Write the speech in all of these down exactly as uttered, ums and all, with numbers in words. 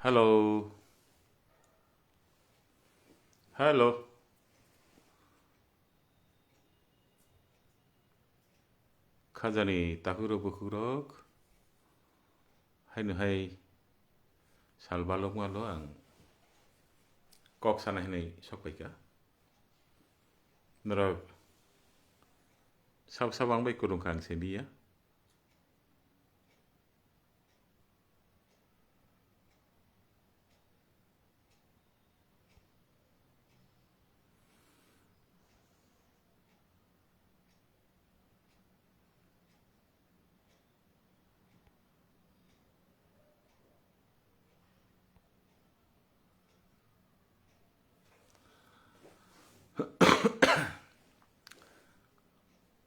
Hello. Hello. Khajani takhuk rok bukhuk rok. Haino hai sal balok malo ang kok sana hinwi sok phaikha. Norok sab sab ang bai kwrwngkha ang siniya.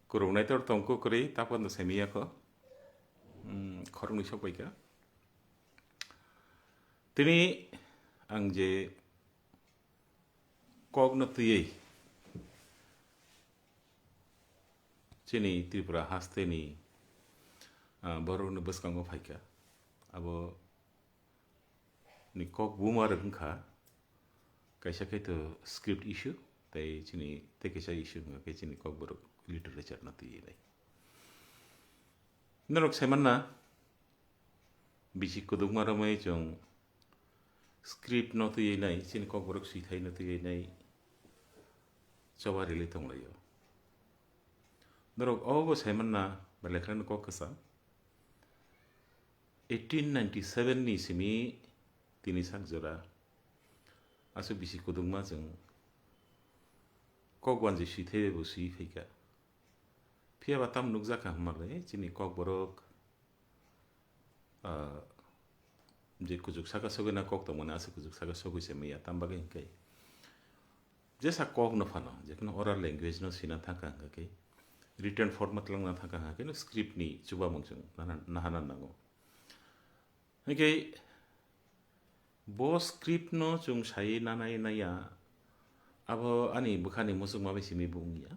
Kwrwng naitor tongkho kwrwi, taphano semiya kho. Hmm, khoroknwi sok paikha. Tini ang je kokno twiwi chini Tripura hasteni, ah, borokni bwskango phaikha. Abo ni kok buma rwng kha, kaisa khe to script issue, tei chini tei kaisa issue wngkha khe chini kokborok literature no twiwi nai. Norok sai manna, bisi kwdwkma romwi chwng script no twiwi nai, chini kokborok swithai no twiwi nai, choba rili tonglaio. Norok obo sai manna, ba lekhrani kok kwcham. Eighteen ninety-seven ni simi tini sak jora aswk bisi kwdwkma chwng kok wanjwi swithai bai bo swi phaikha. Phiya ba tamo nukjakha hwnba le chini kokborok, ah, je kuchuk saka sogwi na kok tongmani aswk kuchuk saka sogwi se maya, tam bagwi hwnkhe jesa kok no phano, jephano oral language no swina thangkha hwnkhe, written format langna thangkha hwnkhe no script ni chubamung chwng nahana, nahana nango. Hwnkhe bo script no chwng sai nanai naiya, abo ani bwkhani muchungma bai simi bo wngya,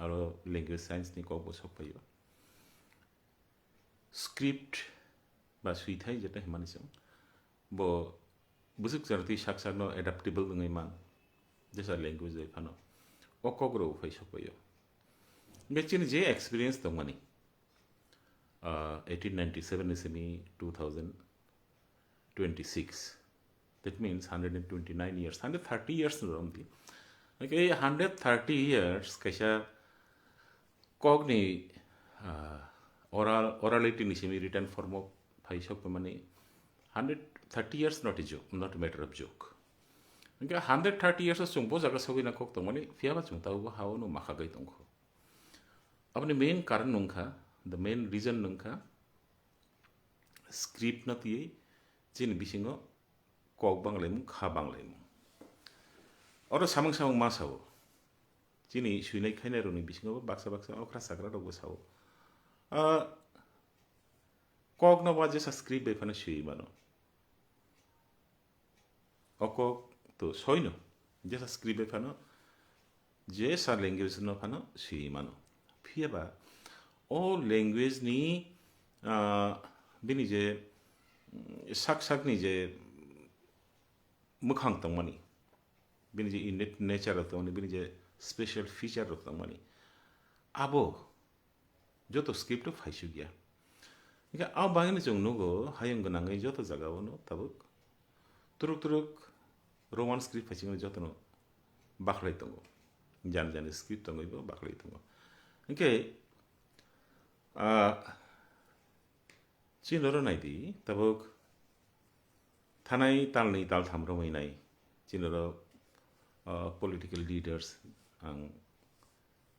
aro language science ni kok bo sok phaio. Script ba swithai jeta himani chwng bo bwswk chwng twi sak sak no adaptable wngwi man, jesa language bai phano o kok rok phai sok phaio. Hwnkhe chini je experience tongmani, ah, eighteen ninety-seven ni simi two thousand twenty-six. That means hundred and twenty-nine years, hundred thirty years ni romdi. Like, ei hundred thirty years kaisa kokni, ah, oral, orality ni simi written form o phai sok mani hundred thirty years not a joke, not a matter of joke. Hwnkhe hundred thirty years o chwng bo jaga sogwi na kok tongmani, phiya ba chwng tabukbo ha-o no makha gai tongkho. Aboni main karon wngkha, the main reason wngkha, script no twiwi chini bisingo kok banglaimung, kha banglaimung. Oro samung samung ma sao, chini swinai khainai rokni bisingo bo baksa baksa okra sakra rokbo sao. Ah, kok no ba jesa script bai phano swiwi mano. O kok to soino, jesa script bai phano, jesa language no phano swi mano. Phiya ba o language ni, ah, bini je, mm, sak sak ni je mwkhang tongmani, bini je innate nature rok tongmani, bini je special feature rok tongmani, abo joto script o phaisukya. Hingke a bagwino chwng nugo, hayung gwnangwi joto jagao no tabuk turuk turuk Roman script phaisingno jotono bakhlai tongo. Jani jani script tongwi bo bakhlai tongo. Hingke, ah, chini oro naidi, tabuk thanai talni taltham romwi nai, chini oro, ah, political leaders ang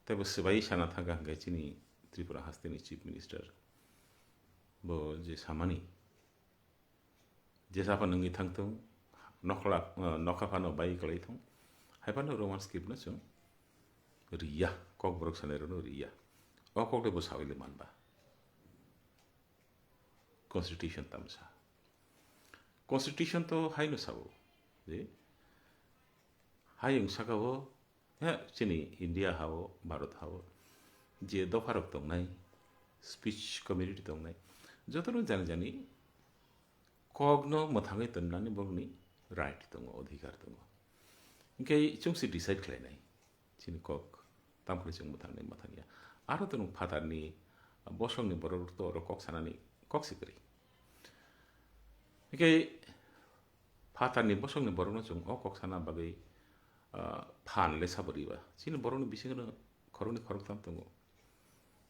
teibo swbai sana thangkha hwnkhe chini Tripura hasteni Chief Minister bo je samani, jesa phano wngwi thangthung, nokhla, ah, nokha phano bai kwlai thung, hai phano Roman script no chwng riya, kokborok sanai rokno riya. O kokle bo sawi le manba. Constitution tamsa. Constitution to haino sao je hayung saka o, he, chini India hao, Bharat hao, je dopha rok tongnai, speech community tongnai, jotono jani jani kokno mwthangwi tonnani borokni right tongo, odhikar tongo. Hinkhe chwng se decide khlainai, chini kok tamkhe chwng mwthangni mwthangya. Aro tongo phatarni, bosongni borok to oro kok sanani kok se kwrwi. Hinkhe phatarni bosongni borokno chwng o kok sana bagwi, ah, phan le sabo riba. Chini borokni bisingo khoroknwi khoroktham tongo.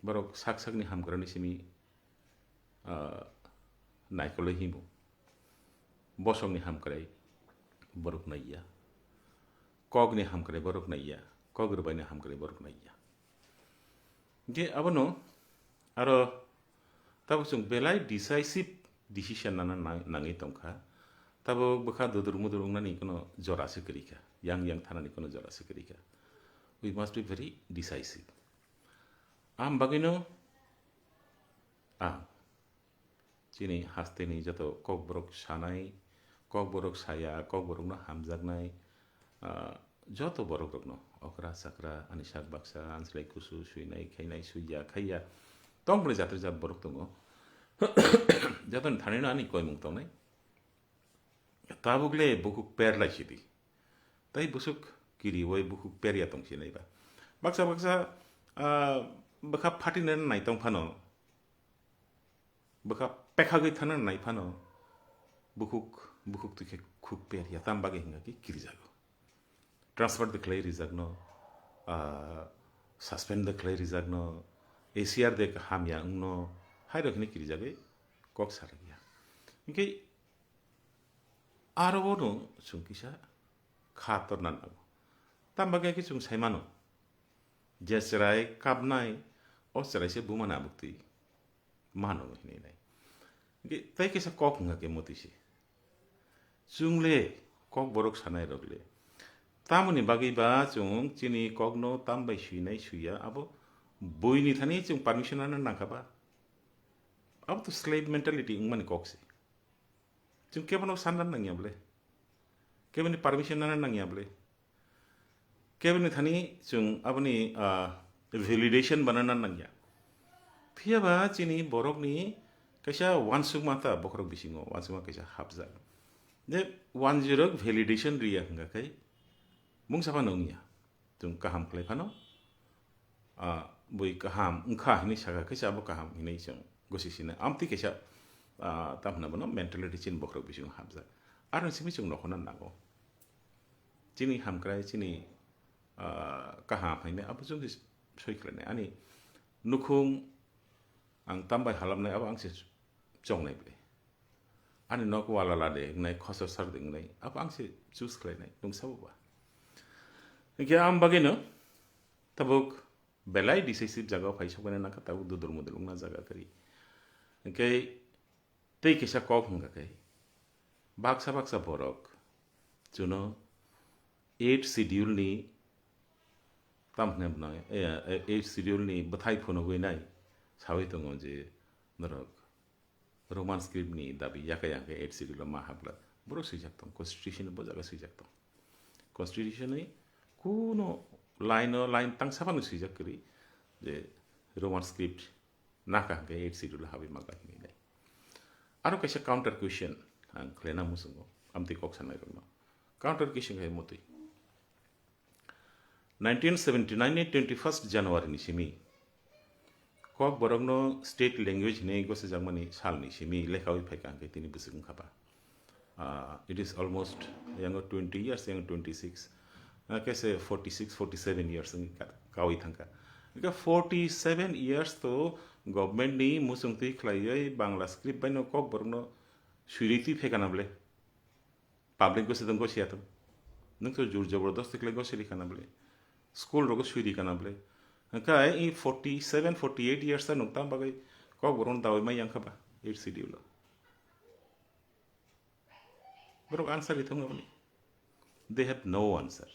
Borok sak sakni hamkrani simi, ah, naikolwi himo. Bosongni hamkrai borok naiya. Kokni hamkrai borok naiya. Kok rwbaini hamkrai borok naiya. Hinkhe abono aro tabuk chwng belai decisive decision nana nang-, nangwi tongkha. Tabuk bwkha dudur mudur wngnani kono jora se kwrwi kha, yang yang thanani kono jora se kwrwi kha. We must be very decisive. Am bagwino ang chini hasteni joto kokborok sanai, kokborok saya, kokborokno hamjaknai, ah, joto borokrokno okra chakra, ani sak baksa, anslai kusu, suinai, khainai, suiya, khaiya, tongmani jatri jat borok tongo. Jotoni thanino ani koimung tongnai. Tabukle bukhuk per lai sidi. Tai busuk kiriwi bukhuk perya tong sinai ba. Baksa baksa, ah, bwkha phatina nai tong phano, bwkha pekhagwi thana nai phano, bukhuk, bukhuk twi khe khuk perya, tam bagwi hwnga khe kirijago. Transfer de khlai rijakno, ah, suspend de khlai rijakno, A C R de hamya wngno, hairok hwnwi kirijagwi kok sarakya. Hinkhe aro bono chwng kisa kha torna nango. Tam bagwi khe chwng sai mano, je chwrai kapnai, o chwrai se buma nabuk twi mano hinwi nai. Hinkhe tei kisa kok wngkha khe motwi se. Chwng le kok borok sanai rok le. Tamoni bagwi ba chwng chini kokno tam bai suinai suiya, abo buini thani chwng permission nana nangkha ba. Abo to slave mentality wngmani kok se. Chwng kebono sanna nangya bole. Keboni permission nana nangya bole. Keboni thani chwng aboni, ah, validation banana nangya. Phiya ba chini borokni kaisa uansukma ta bokhorok bisingo, uansukma kaisa hapjak. Je uanjirok validation riya hwnga khai mungsa phano wngya. Chwng kaham khlai phano, ah, bui kaham wngkha hinwi sakha, khe abo kaham hinwi chwng gosi sina. Amtwi kaisa, ah, tam hwnna bono mentality chini bokhorok bisingo hapjak. Aroni simi chwng nokhorna nango. Chini hamkrai, chini, ah, kaham hinwi abo chwng se soi khlainai. Ani nukhung ang tambai halamnai abo ang se chongnai bwle. Ani nok walala de wngnai, khosor sar de wngnai, abo ang se choose khlainai, nwng sabo ba. Hinkhe ang bagwino tabuk belai decisive jaga o phai sokmani nangkha, tabuk dudur mudur wngna jaga kwrwi. Hinkhe tei kisa kok hwnka khe, baksa baksa borok chuno eighth schedule ni, tam hwnwi bwnai, eh, eh, eighth schedule ni bwthai phunugwi nai sawi tongo je norok Roman script ni dabi yakai yakai eighth schedule o ma hapla. Borok swijak tong, constitution bo jaga swijak tong. Constitution ni kuno line o line tangsa phano swijak kwrwi je Roman script naka hwnkhe eighth schedule o habwi maka hinwi nai. Aro kaisa counter question ang khlaina muchungo, amtwi kok sanai rokno. Counter question khe mutwi. Nineteen seventy-nine ni twenty-first January ni simi Kokborokno state language hinwi gosijakmani salni simi lekhawi phaikha hwnkhe tini bwswk wngkha ba. Ah, it is almost yango twenty years, yango twenty-six, ah, khe se forty-six, forty-seven years wngwi ka-, kawi thangkha. Hwnkhe forty-seven years to government ni muchungtwi khlaiwi Bangla script baino Kokborokno swirwi twi phaikha na bwle? Public gosi tong gosi ya tong. Nwng to jur jabardasti khlai gosi rikha na bwle? School rogo swi rikha na bwle? Hwnkhe i forty-seven, forty-eight years ta nwng tam bagwi Kokborokno dawi mai yang kha ba eighth schedule o? Borok answer ri thung aboni. They have no answer.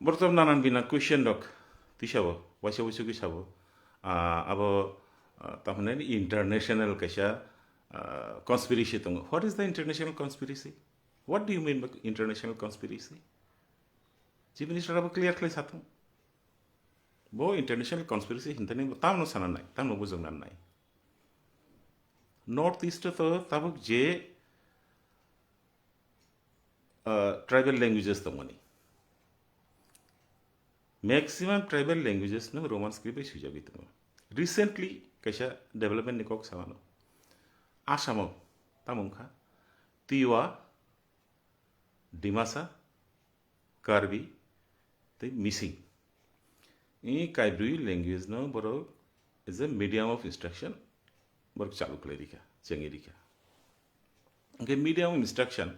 Borok to nanan bina question rok tisa o, waisa waisa khe sabo. Ah, abo, ah, tamhone international kaisa, ah, conspiracy tongo. What is the international conspiracy? What do you mean by international conspiracy? Chief Minister abo clear khlai sa thung. Bo international conspiracy hintani bo tamno sana nai, tamno bujokna nai. North East o to tabuk je, ah, tribal languages tongmani. Maximum tribal languages no Roman script bai swijagwi tongo. Recently kaisa development ni kok samano. Asamo tamo wngkha Tiwa, Dimasa, Karbi tei Mising. I kaibrwi language no borok as a medium of instruction borok chalu khlai rikha, chengwi rikha. Hwnkhe medium of instruction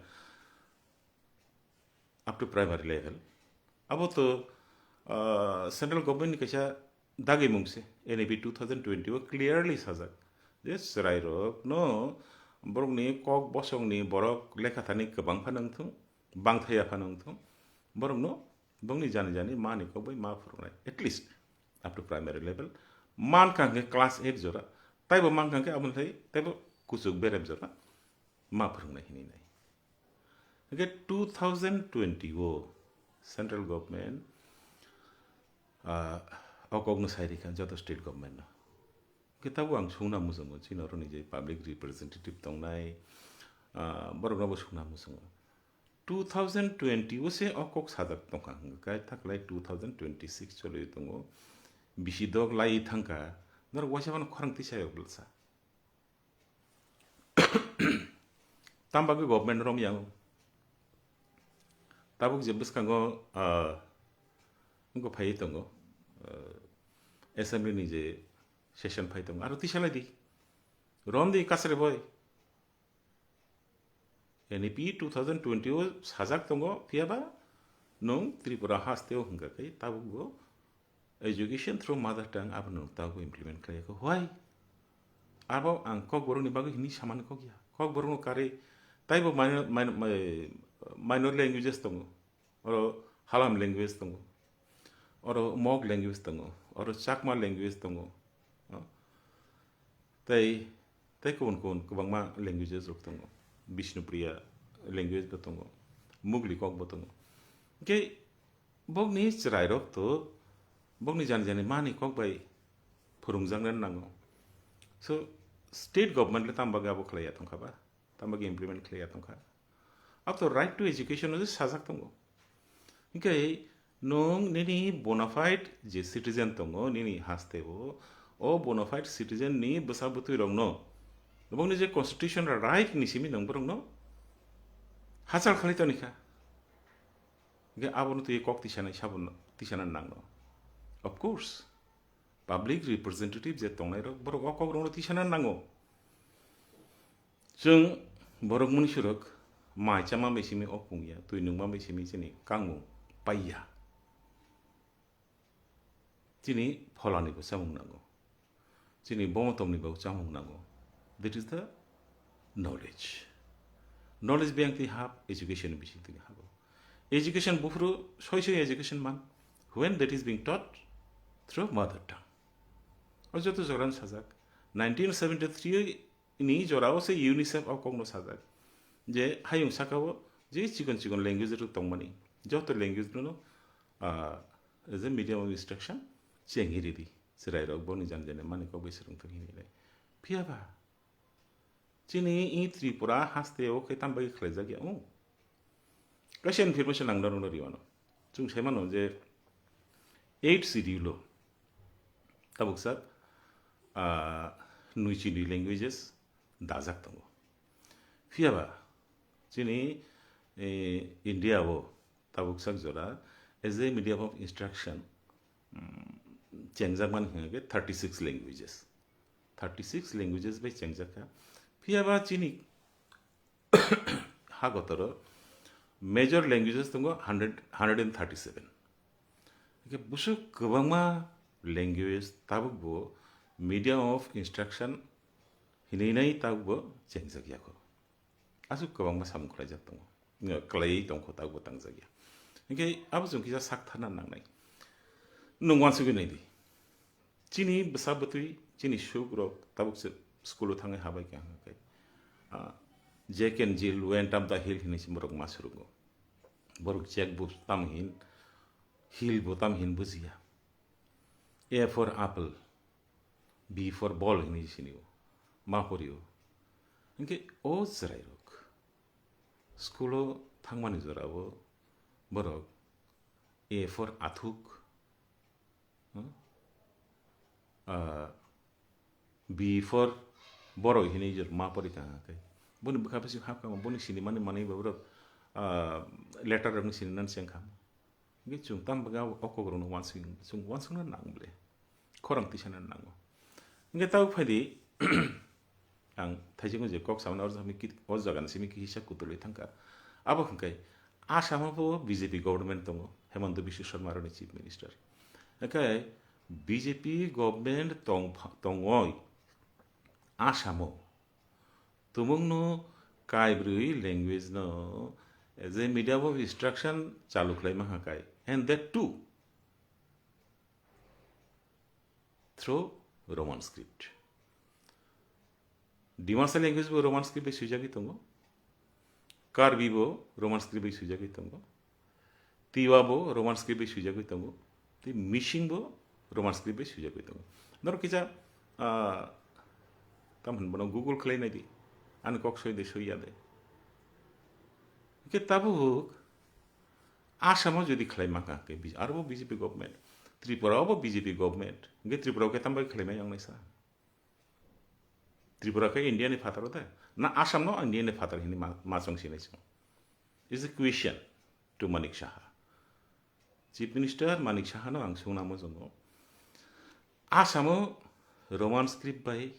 up to primary level. Abo to, ah, central government ni kaisa dagimung se, N E P two thousand twenty o clearly sajak je chwrairok no borokni kok bosongni borok lekha thani kwbang phano wngthung, bangthaya phano wngthung, borokno bongni jani jani mani kok bai ma phwrwngnai, at least up to primary level. Mankha hwnkhe class eight jora, taibo mankha hwnkhe aboni thai taibo kuchuk berem jora ma phwrwngnai hinwi nai. Hwnkhe two thousand twenty o central government, ah, o kokno sai rikha joto state government no. Hwnkhe tabuk ang sungna muchungo, chini oroni je public representative tongnai, ah, borokno bo sungna muchungo. Two thousand twenty o se o kok sajak tongkha, hwnkhe kai thaklai two thousand twenty-six choli tongo, bisi dok lai thangkha, norok waisa phano khorang tisa yok bwlsa. Tam bagwi government rom yang. Tabuk je bwskango, ah, wngkha phaiwi tongo, ah, assembly ni je session phai tongo, aro tisa lai di. Rom di kasre boy. N E P two thousand twenty o sajak tongo, phiya ba nwng Tripura haste o hwnkha khe tabuk bo education through mother tongue abono tabuk implement khlai kho. Why? Abo ang Kokborok ni bagwi hini samani kok ya. Kokborok no kari taibo minor, minor, minor languages tongo. Oro Halam language tongo, oro Mog language tongo, oro Chakma language tongo, o, tei, tei kubun kubun kwbangma languages rok tongo, Bishnupriya language bo tongo, Mugli kok bo tongo. Hwnkhe bokni chwrai rok to bokni jani jani mani kok bai phwrwngjaknani nango. So state government le tamo bagwi abo khlai ya tongkha ba? Tamo bagwi implement khlai ya tongkha? Abo to right to education no je sajak tongo. Hwnkhe nwng nini bona fide je citizen tongo nini haste o, o bona fide citizen ni bwsa bwtwi rok no, bokni je constitutional right ni simi nwng borok no hachal khlai toni kha. Hwnkhe abono twi kok tisanai sabo no, tisana nang no. Of course, public representative je tongnai rok borok o kok rok no tisana nango. Chwng borok mwnwi surok mai chama bai simi o pung ya, twi nungma bai simi chini kangmung pai ya. Chini pholani bo chamung nango, chini bomotomni bo chamung nango. That is the knowledge. Knowledge biyang twi hap, education bising twi habo. Education buphuru soi soi education man, when that is being taught through mother tongue. O joto jorani sajak, nineteen seventy-three ni jorao se UNICEF o kokno sajak je hayung sakao je chikon chikon language rok tongmani, joto language no, ah, as a medium of instruction chengwi ridi, chwrai rok boni jani jani mani kok bai swrwng thung hinwi nai. Phiya ba chini i Tripura haste o khe tam bai khlaijak ya, o kaisa information ang norokno riwano. Chwng sai mano je eighth schedule o tabuk sak, ah, nui chini languages dajak tongo. Phiya ba chini, eh, India o tabuk sak jora as a medium of instruction, mm, chengjak mani hwnga khe thirty six languages. Thirty six languages bai chengjak kha. Phiya ba chini ha kotoro major languages tongo hundred, hundred and thirty seven. Hwnkhe busuk kwbangma language tabuk bo medium of instruction hinwi nai tabuk bo chengjak ya kho. Aswk kwbangma samung khlaijak tongo, kwlaiwi tongkho, tabukbo tangjak ya. Hinkhe abo chwng kisa sak tharna nangnai. Nwng uansugwi nai di, chini bwsa bwtwi, chini sukrok tabuk se school-o thangwi habai kha hwnkhe, ah, Jack and Jill went up the hill hinwi se borok ma swrwngo. Borok Jack bo tamo hin, hill bo tamo hin bujiya. A for apple, B for ball hinwi sinio. Ma porio. Hinkhe o chwrairok school-o thangmani jorao borok A for athuk, hmm? Ah, B for borok hinwi jor ma pori tang khe. Boni bwkha bising hap kama, boni sinimani manwi ba borok, ah, letter rokni sininan seng kha. Hinkhe chwng tam bwkha o kokrokno wansuk, chwng wansukna nang ble. Khorang tisana nango. Hinkhe tabuk phaidi, ang thaisingo je kok samani o jaga ni simi kisa kutulwi thangkha. Abo hwnkhe Assam-o bo B J P government tongo, Hemanta Biswa Sarma aroni chief minister. Hinkhe B J P government tong-, tongoi Assam-o tumungno kaibrwi language no as a medium of instruction chalu khlai mankha kai, and that too through Roman script. Dimasa language bo Roman script bai swijagwi tongo, Karbi bo Roman script bai swijagwi tongo, Tiwa bo Roman script bai swijagwi tongo, tei Mising bo Roman script bai swijagwi tongo. Norok kisa, ah, tamo hwn bono Google khlai naidi, ani kok soi de soi ya de. Hwnkhe tabuk Assam-o jodi khlai mankha khe, arbo B J P government, Tripura-o bo B J P government, hwnkhe Tripura-o khe tambai khlai mai wng naisa? Tripura khe India ni phataro de, na Assam no India ni phatar hinwi ma, ma chong sinai chong? Is a question to Manik Saha. Chief Minister Manik Saha no ang sungna muchungo. Assam o Roman script bai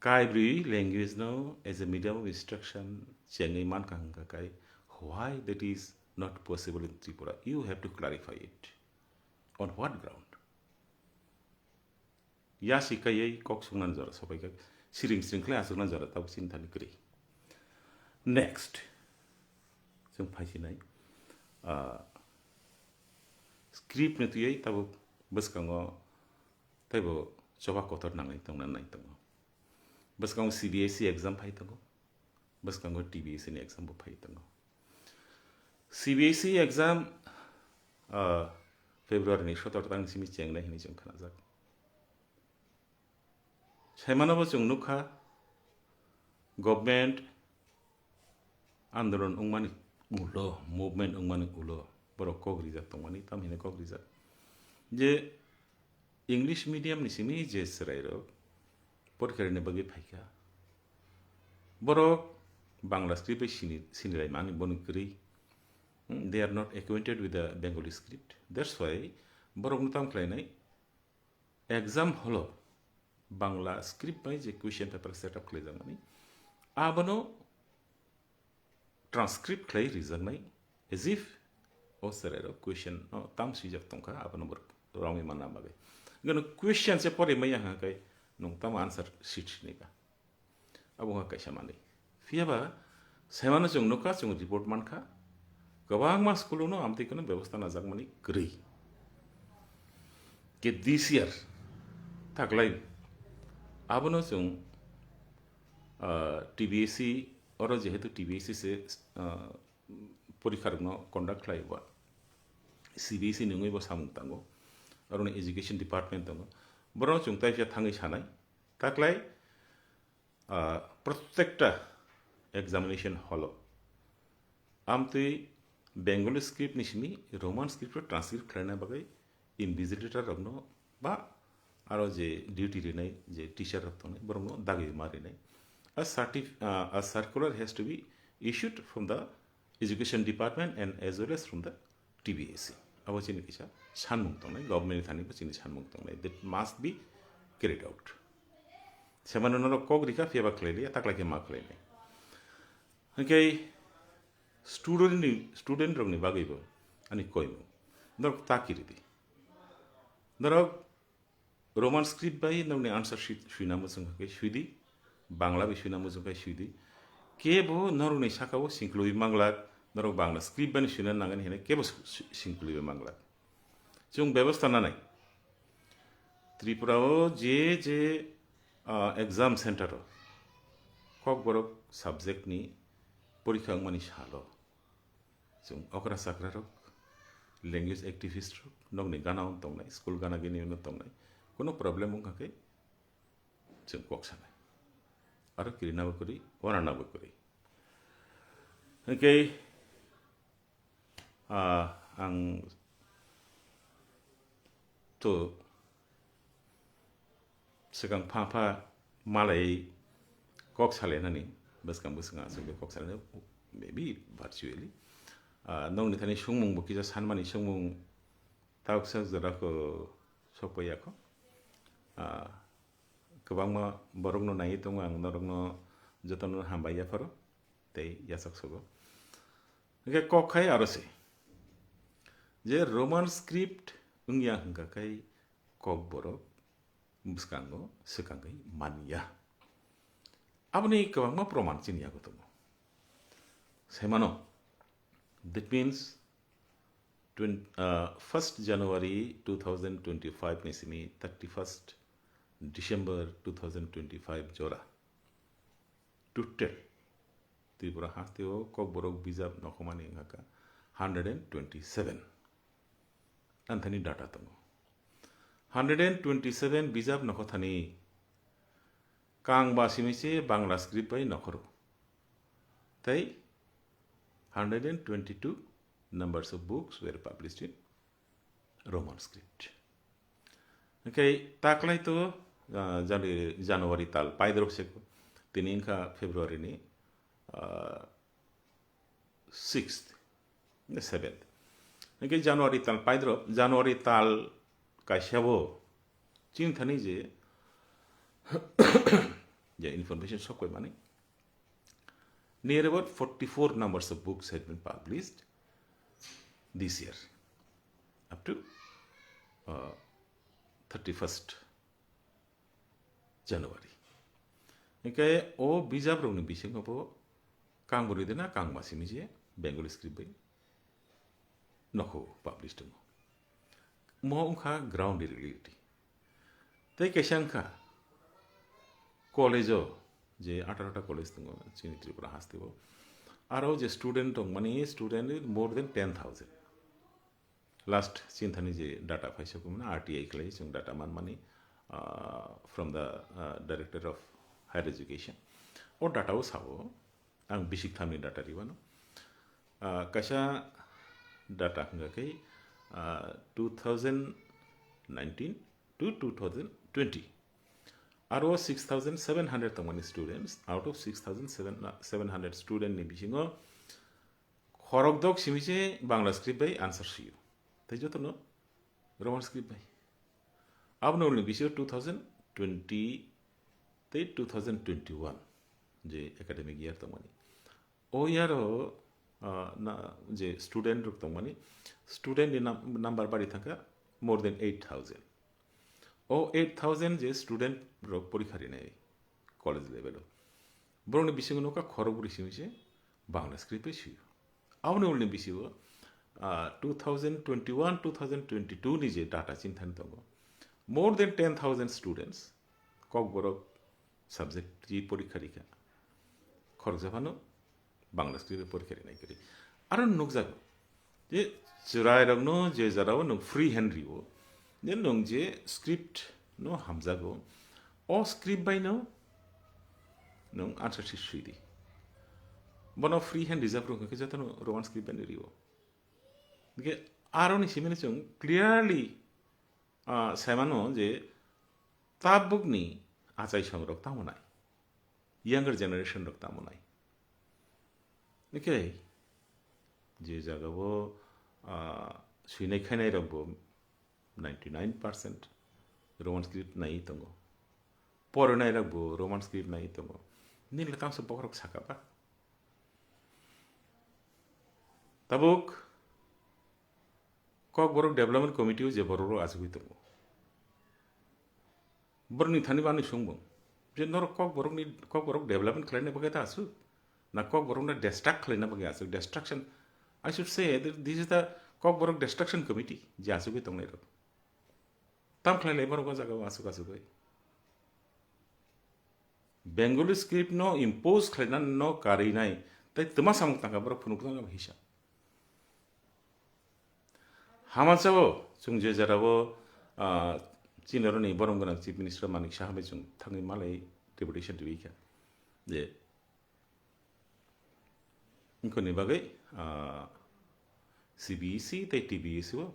kaibrwi language no as a medium of instruction chengwi mankha hwnkha kai, why that is not possible in Tripura? You have to clarify it. On what ground? Yasi kaiwi kok suknani jora sopaikha, siring siring khlai achuknani jora tabuk chini thani kwrwi. Next, chwng phaisinai, ah, script ni twiwi tabuk bwskango teibo choba kotor nangwi tongna nai tongo. Bwskango C B S E exam phai tongo. Bwskango T B S ni exam bo phai tongo. C B S E exam, ah, February ni sotor tang simi chengnai hinwi chwng khnajak. Saimano bo chwng nukha, government andolon wngmani ulo, movement wngmani ulo borok kok rijak tongmani, tam hinwi kok rijak je English medium ni simi je chwrairok porikha rwna bagwi phaikha, borok Bangla script bai sini, sinilai mani boni kwrwi. Hmm, they are not acquainted with the Bengali script. That's why borokno tam khlainai exam hall o Bangla script bai je question paper set up khlaijakmani, abono transcript khlai rijaknai, as if o chwrairok question no tam swijak tongkha, abono bo romwi manna bagwi. Gano question se pore maya hwnkha kai nwng tamo answer sheet sini ka. Abo wngkha kaisa manwi. Phiya ba saimano chwng nukha, chwng report mankha, kwbangma school-o no amtwi kheno bebosta najakmani kwrwi. Ke this year taklai abono chwng, ah, T B S E, oro jehetu T B S E se, ah, porikha rokno conduct khlai ba, C B S E ni wngwi bo samung tango, aroni education department tongo, borok chwng taisa thangwi sanai, taklai, ah, protekta examination hall o amtwi Bengali script ni simi Roman script o transcript khlaina bagwi invigilator rokno ba aro je duty rinai je teacher rok tongnai borokno dagwi ma rinai. A certif-, ah, a circular has to be issued from the education department and as well as from the T B S E. Abo chini kisa sanmung tongnai, government ni thani bo chini sanmung tongnai. That must be carried out. Semano norok kok rikha phiya ba khlai liya, taklai khe ma khlai nai. Hinkhe student ni, student rok ni bagwi bo ani koimung. Norok ta kiri di. Norok Roman script bai norokni answer sheet suina muchung khe sui di, Bangla bai suina muchung khe sui di. Kebo norokni saka o singklwi manglak, norok Bangla script bai suina nangani hinwi kebo su-, su-, singklwi manglak. Chwng bebosta nanai. Tripura o je je, ah, exam center o Kokborok subject ni porikha wngmani salo chwng okra chakra rok, language activist rok, nokni gana o tongnai, school gana gini o tongnai, kono problem wngkha khe chwng kok sanai. Aro kirina bo kwrwi, wanana bo kwrwi. Hwnkhe, ah, ang to swkang pha pha malai kok salainani, bwskang bwskang aswk kok salainani, maybe virtually. Ah, nokni thani songmung bo kisa sanmani songmung tauksa jora ko sokpai yakho. Ah, kwbangma borokno naiwi tongo ang, norokno jotono hambai yapharo tei yachak sogo. Hwnkhe kok khai aro se je Roman script wngya hwnkha khai Kokborok bwskango swkangwi manya. Aboni kwbangma proman chini yago tongo. Saimano, that means twen-, uh, first January two thousand twenty-five ni simi thirty-first December two thousand twenty-five jora total Tripura hasteo Kokborok bijap nokhomani wngkha hundred and twenty-seven. Anthani data tongo. Hundred and twenty-seven bijap nokhothani kangba simi se Bangla script bai nokhoro. Tei hundred and twenty-two numbers of books were published in Roman script. Hwnkhe taklai to, ah, Janu-, January tal paidrop seko. Tini wngkha February ni, ah, sixth, seventh. Hwnkhe January tal paidrop, January tal kaisa bo chini thani je, je information sokpai mani. Near about forty-four numbers of books had been published this year, up to, uh, thirty-first January. Hwnkhe o bijap rokni bisingo bo kangbrwi de na kangba simi je Bengali script bai nokho publish tongo. Mo wngkha ground reality. Tei kaisa wngkha college-o je atharo ta college tongo chini Tripura hasteo. Aro je student tongmani student more than ten thousand. Last chini thani je data phaisok mano R T I khlai chwng data manmani, ah, from the, ah, Director of Higher Education. O data o sao. Ang bisik thamni data ribano. Ah, kaisa data hwnkha khe, ah, two thousand nineteen to two thousand twenty. Aro six thousand seven hundred tongmani students, out of six thousand seven hundred student ni bisingo khorok dok simi se Bangla script bai answer sio. Tei jotono Roman script bai. Aboni ulni bisingo two thousand twenty tei two thousand twenty-one je academic year tongmani. O year o, ah, na, je student rok tongmani, student ni nam-, number bari thangkha more than eight thousand. O eight thousand je student rok porikha rinai college level o. Borokni bisingo nokha khorok bwrwi simi se Bangla script bai sio. Aboni ulni bisingo, ah, two thousand twenty-one, two thousand twenty-two ni je data chini thani tongo, more than ten thousand students Kokborok subject ri porikha rikha. Khoroksa phano Bangla script bai porikha rinai kwrwi. Aro nukjago je chwrairokno je jarao nwng free hand rio, je nwng je script no hamjago, o script bai no nwng answer sheet swi di. Bono free hand rijak rok hwnkhe jotono Roman script bai no rio. Hwnkhe aroni simi no chwng clearly, ah, saimano je tabukni achaisong rok tamo nai, younger generation rok tamo nai. Hwnkhe je jagao, ah, swinai khainai rok bo ninety nine percent Roman script naiwi tongo. Porinai rok bo Roman script naiwi tongo. Nini le tangsa bokhorok saka ba? Tabuk Kokborok Development Committee o je borok rok achugwi tongo. Borokni thani bo ani sung bo je norok Kokborokni, Kokborok development khlaina bagwi ta asuk? Na Kokborokno destruct khlaina bagwi asuk? Destruction, I should say that this is the Kokborok Destruction Committee je achugwi tongnai rok. Tam khlai lai borok o jaga o asuk asugwi. Bengali script no impose khlaina no karwi nai, tei twma samung tangkha borok phunuk tangkha hisa. Hama chao, chwng je jora o, ah, chini oro ni borom gwnang Chief Minister Manik Saha bai chwng thangwi malai deputation riwi kha. Je, wngkoni bagwi, ah, C B S E tei T B S E o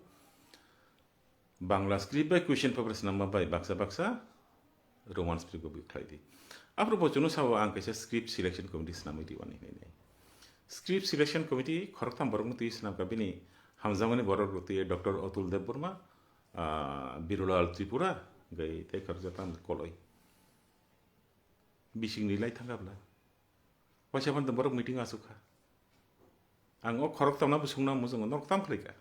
Bangla script bai question paper swnamma bai baksa baksa Roman script bo khlai di. Aphuru bo chwngno sao ang kaisa script selection committee swnamwi di wani hinwi nai. Script selection committee khoroktham borokno twi swnamkha, bini hamjakmani borok rok twi Doctor Atul Debbarma, ah, Birulal Tripura, gai tei khoroksa tang koloi. Bisingni lai thangkha bwla. Waisa phano borok meeting asuk kha. Ang o khoroktham no bo sungna muchungo, norok tam khlai kha.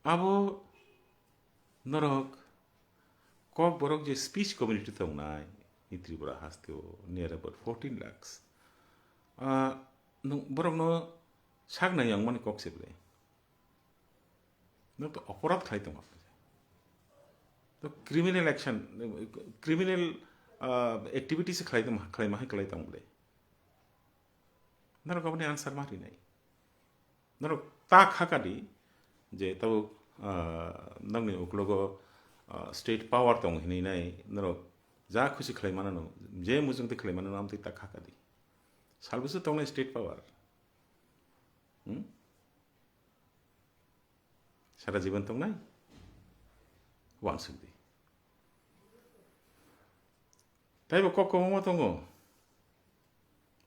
Abo norok Kokborok je speech community tongnai, ni Tripura haste o near about fourteen lakhs. Ah, nwng borokno sak nai yang mani kok se bwle. Nwng to oporadh khlai tongo. To criminal action, criminal, ah, activities khlai tong, khlai ma hai khlai tong bwle. Norok aboni answer ma rinai. Norok ta kha kadi je tabuk, ah, nokni uklogo, ah, state power tong hinwi nai, norok ja khusi khlai mano, je muchung twi khlai mano, amtwi ta kha kadi. Salbwswk tongnai state power. Hmm? Sara jibon tongnai? Uansuk di. Taibo kok kwbangma tongo.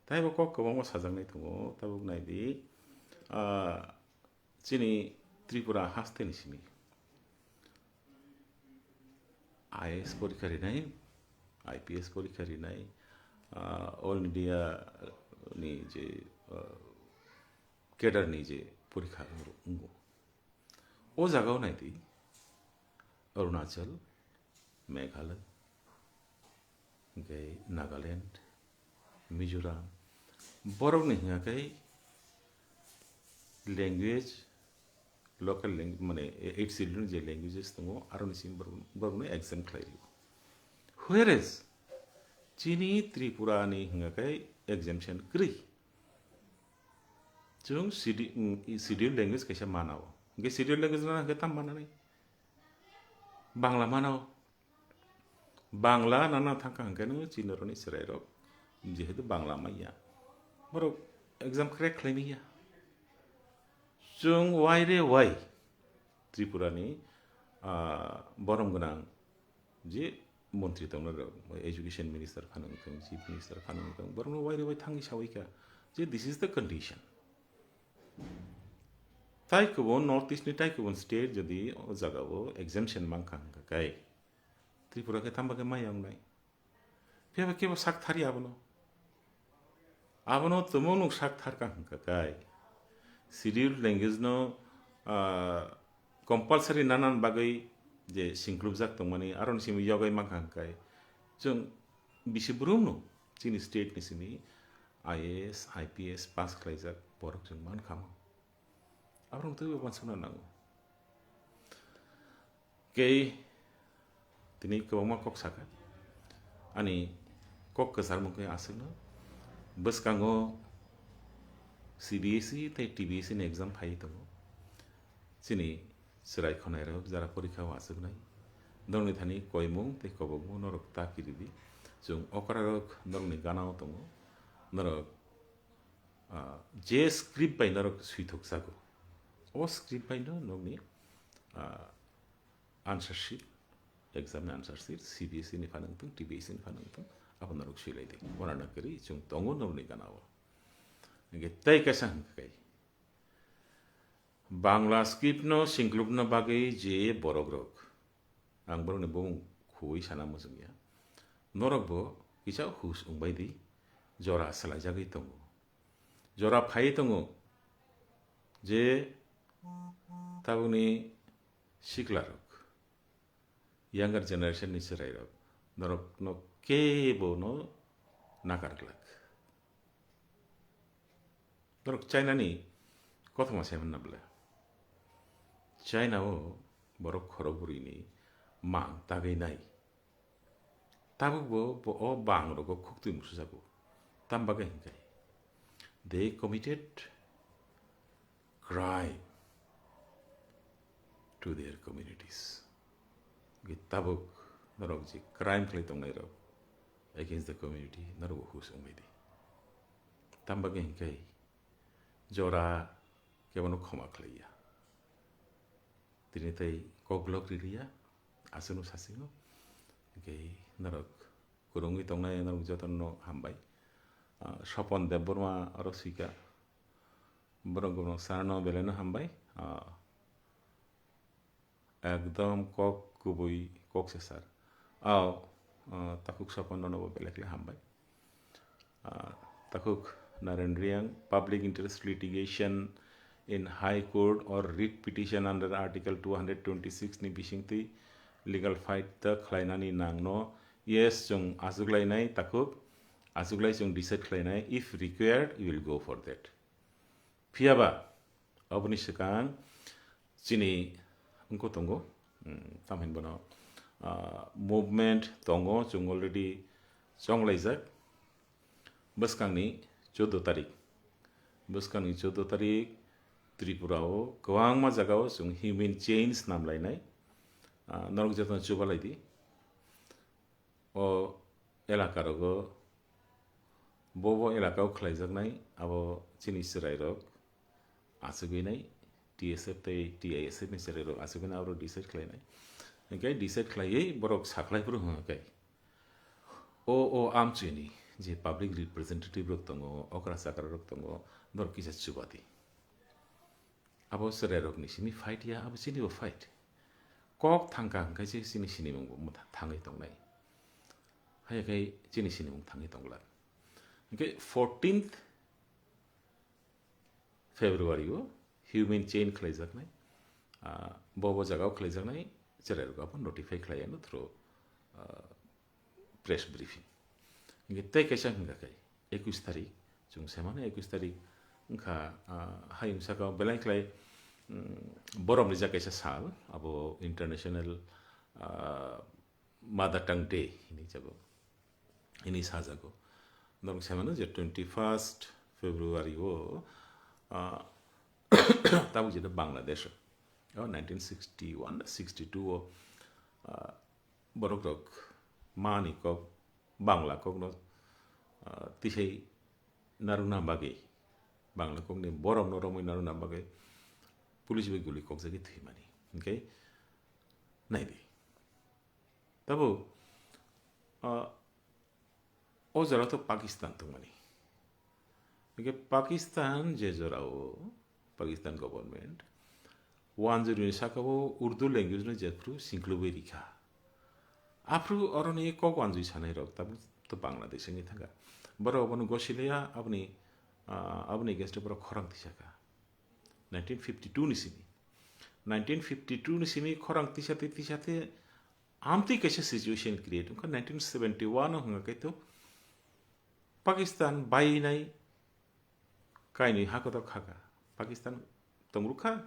Taibo kok kwbangma sajaknai tongo. Tabuk nai di, ah, chini Tripura haste ni simi I A S porikha rinai, I P S porikha rinai, ah, All India ni je, ah, cadre ni je porikha wngo. O jagao nai di, Arunachal, Meghalaya, hingke Nagaland, Mizoram, borokni hingka khe language, local lang-, mane eight schedule ni je languages tongo, aroni simi borok, borokno exempt khlai rio. Whereas, chini Tripura ni hingka khe exemption kwrwi. Chwng schedule, mm, schedule language kaisa mana o. Hingke schedule language mana hingke tam manani? Bangla mana o. Bangla nana thangkha hingke no chini roni chwrai rok, jehetu Bangla manya, borok exam crack khlai manya. Chwng wai re wai Tripura ni, ah, borom gwnang je montri tongnai rok, education minister phano wngthang, chief minister phano wngthang, borokno wai re wai thangwi sawi kha je this is the condition. Tai kubun North East ni tai kubun state jodi o jaga o exemption mankha hingkha kai, Tripura khe tamba khe maya wngnai? Phiya ba kebo sak thari abono. Abono tumung nuk sak thar ka hingka kai. Scheduled language no, ah, compulsory nanan bagwi je singklupjak tongmani, aroni simi yogwi mankha hingkai. Chwng bisi brum no chini state ni simi I A S, I P S pass khlaijak borok chwng mankha mo. Aborok twibo uansukna nango. Kei tini kwbangma kok sakha. Ani kok kwcharmung khe aswkno, bwskango C B S E tei T B S E ni exam phaiwi tongo. Chini chwrai khonai rok jara porikha o achuknai. Norokni thani koimung tei kobokmung norok ta kiridi. Chwng okra rok norokni gana o tongo. Norok ah, je script bai norok swithok jago, o script bai no nokni, ah, answer sheet, exam ni answer sheet, C B S E ni phan wngthong, T B S E ni phan wngthong, abo norok swilai di. Wana na kwrwi chwng tongo norokni gana o. Hingke tei kaisa hingka kai, Bangla script no singklupna bagwi je borok rok, ang borokni bumung khuwi sana muchungya, norok bo kisa hus wngbai di, jora swlaijagwi tongo. Jora phaiwi tongo je tabukni sikla rok, younger generation ni chwrai rok, norok no kebo no nakar glak. Norok China ni kothoma sai manna bwle. China o borok khorok bwrwi ni mang tagwi nai. Tabuk bo, bo o bang rogo khuktwi musujago. Tam bagwi hingkai they committed crime to their communities. Hingke tabuk norok je crime khlai tongnai rok, against the community, norok bo hus wngwi di. Tamo bagwi hinkhe jora kebono khoma khlaiya. Tini tei koklok ririya, aswkno sasingo. Hinkhe norok kwrwngwi tongnai norok jotono hambai. Ah, Sopon Debbarma oro swika. Borok borok sarano belai no hambai. Ah, ekdom kok kubui kok se sir. Ao, ah, takhuk Sopon nono bo belai khlai hambai. Ah, takhuk Naren Reang, public interest litigation in High Court or writ petition under Article two hundred twenty-six ni bisingtwi legal fight ta khlainani nangno, yes, chwng achuklainai takhuk, achuklai chwng decide khlainai, if required, we will go for that. Phiyaba, aboni swkang chini wngkho tongo, mm, tamhinbono, ah, movement tongo, chwng already chonglaijak. Bwskangni choudo tarik, bwskangni choudo tarik Tripura o kwbangma jaga o chwng human chain snamlainai, ah, norok jotono chubalaidi. O elaka rogo, bo bo elaka o khlaijaknai abo chini chwrai rok achugwi nai, T S F tei T I S F ni chwrai rok achugwi nai abo decide khlai nai. Hinkhe decide khlaiwi borok sakhlai phuru hwnka khe, o, o amchini je public representative rok tongo, okra chakra rok tongo, norok kisa chubadi. Abo chwrai rokni simi fight ya, abo chini bo fight. Kok thangka hwnkhe se chini sinimung bo motha thangwi tongnai. Haiya khe chini sinimung thangwi tongla. Hinkhe fourteenth February o human chain khlaijaknai, ah, bo bo jaga o khlaijaknai, chwrai rok abo notify khlai ano through, ah, press briefing. Hinkhe tei kaisa hwnkha khe ekush tarik, chwng se mano ekush tarik wngkha, ah, hayung saka belai khlai, mm, borom rijak kaisa sal, abo International, ah, Mother Tongue Day hinwi jago, hinwi sajago. Norok se mano je twenty-first February o, ah, tabuk jeto Bangladesh o, o nineteen sixty-one sixty-two o, ah, borok rok mani kok, Bangla kokno, ah, tisai narwkna bagwi, Bangla kokni boromno romwi narwkna bagwi police bai guli kokjagwi thwimani. Hinkhe naidi. Tabuk, ah, o jora to Pakistan tongmani. Hinkhe Pakistan je jora o, Pakistan government, wanjwirwini saka o Urdu language no jephru singklubwi rikha. Aphru oroni kok wanjwi sanai rok tabuk to Bangladesh wngwi thangkha. Borok abono gosilaya, aboni, ah, aboni against o borok khorang tisaka. Nineteen fifty-two ni simi. Nineteen fifty-two ni simi khorang tisate tisate amtwi kaisa situation create wngkha nineteen seventy-one o hwnga khe to Pakistan bainai kainwi hakotor khaka. Pakistan tongrukha.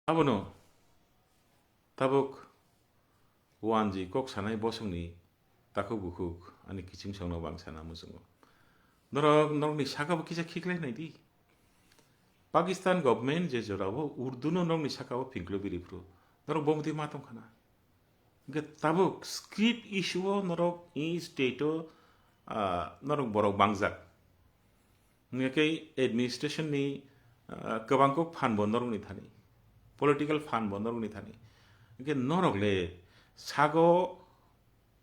Abono tabuk wanjwi kok sanai bosongni takhuk bukhuk ani kiching songno bang sana muchungo. Norok, norokni sakabo kisa khiklai naidi. Pakistan government je jorao Urduno norokni sakao phingklo biri phuru, norok bomti ma tongkhana. Hingke tabuk script issue o norok i state o, ah, norok borok bangjak. Hingke administration ni, ah, kwbang kok phan bo norok ni thani, political phan bo norok ni thani. Hingke norok le sago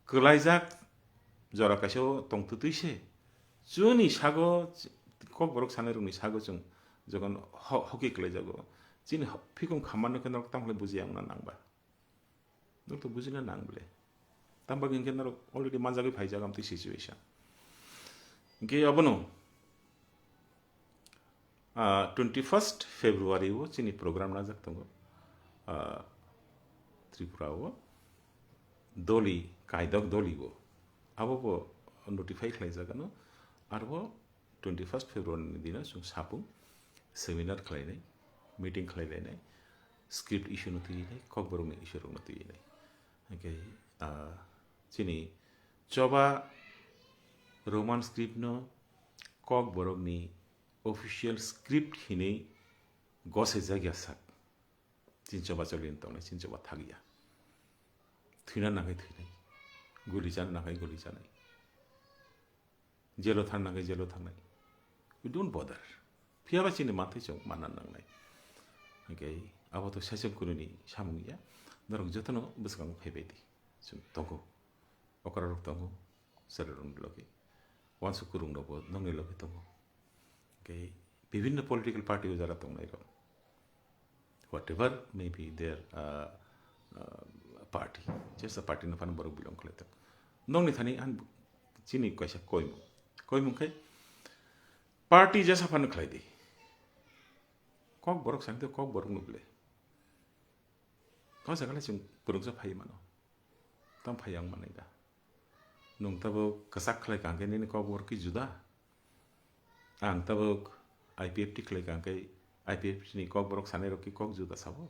kwlaijak jora kaisa o tongtwtwi se. Chwngni sago, kokborok sanai rokni sago chwng jokhon ho-, hoki kwlaijago. Chini ho-, phikung khamano khe norok tamo khlai bujiya wngna nang ba? Norok to bujina nang bole. Tamo bagwi hinkhe norok already manjagwi phaijak amtwi situation. Hinkhe abono, ah, twenty-first February o chini program najak tongo. Ah, Tripura o Doli, Kaidok Doli o. Abo bo notify khlaijak ano. Arbo twenty-first February ni dino chwng sapung seminar khlainai, meeting khlailainai, script issue no twiwi nai, kokborok ni issue rok no twiwi nai. Hingke, ah, chini choba Roman script no kokborok ni official script hinwi gosai jakya sak. Chini choba choli tongnai, chini choba thakya. Thwina nangai thwinai. Guli chana nangai guli chanai. Jelo thang nangai jelo thangnai. We don't bother. Phiyaba chini manthai chwng manna nangnai. Hingke abo to saichung kununi samung ya. Norok jotono bwskango phaibai di. Chwng tongo. Okra rok tongo. Chwrai rokni logi. Wansuk kurung rokbo nokni logi tongo. Hingke bibinno political party o jara tongnai rok. Whatever may be their, uh, uh, party, jesa party no phano borok belong khlai tong. Nokni thani ang chini kaisa koimung, koimung khe party jesa phano khlai di. Kok borok sangte kok borok no ble. Kok sakale chwng purungsa phai mano. Tamo phai ang manai da. Nwng tabuk kwchak khlai kang khe nini kok borok ki juda. Ang tabuk I P F T khlai kang khe I P F T ni kok borok sanai rok ki kok juda sabo.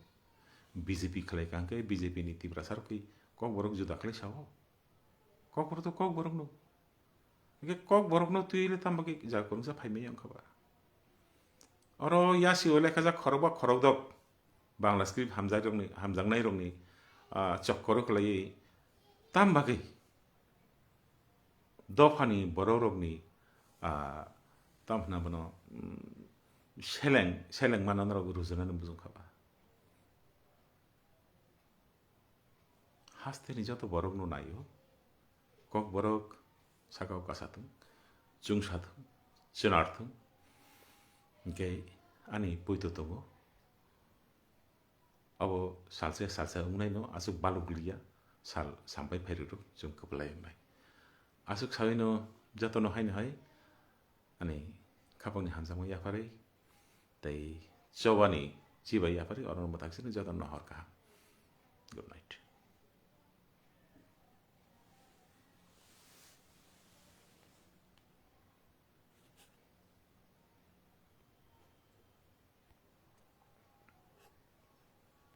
B J P khlai kang khe B J P ni Tiprasa rok ki kok borok juda khlai sabo. Kok borok to kok borok no. Hingke kok borok no twi le tamo ki jaga kurungsa phai maya wngkha ba. Oro yasi o lekha jak khorok ba khorok dok. Bangla script hamjak rokni, hamjaknai rokni, ah, chokkoro khlaiwi tam bagwi dophani borok rokni, ah, tam hwnna bono, mm, seleng, seleng manna norok rujuna ni bujong kha ba. Hasteni joto borok no naio, kok borok saka o kasa thung, chungsa thung, chenar thung, hingke ani poito tongo. Abo salsa salsa wngnaino aswk baluk liya, sal sampai phairwrwk chwng kwplai wngnai. Aswk saino jotono haino hai ani khapangni hamjakma yapharwi tei chobani chibai yapharwi oro mwtaksino jotono hor kaham. Good night.